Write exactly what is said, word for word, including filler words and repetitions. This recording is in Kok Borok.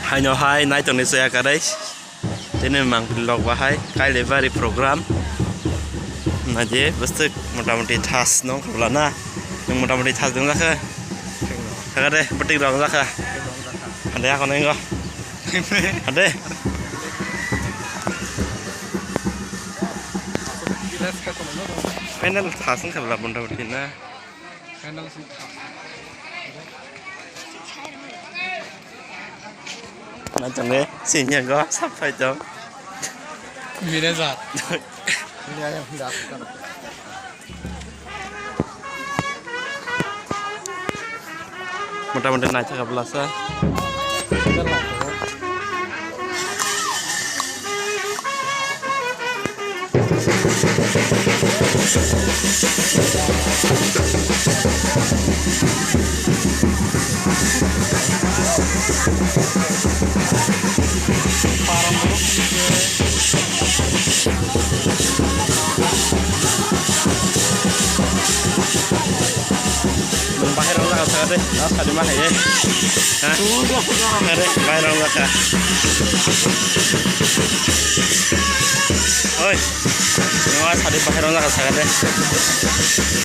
Haino hai nai tongni chaya kwrwi. Tini mangpili rok bahai Kailabari program. Naidi bwswk motamuti thas no kabla na. Nwng motamuti thas dong jakha. Thaka de, bwtwi rok jakha. Hande ako nenggo. Hande. Final thas wngkha bwla motamuti na. Na chonge senior go sapai tong. Mire jat. Motamuti naithok kha bwlasa. Bahai rong jaga thaga de, na sadi ma hai de. Ha? Are, bahai rong jaga. Oi, nwa sadi bahai rong jaga thaga de.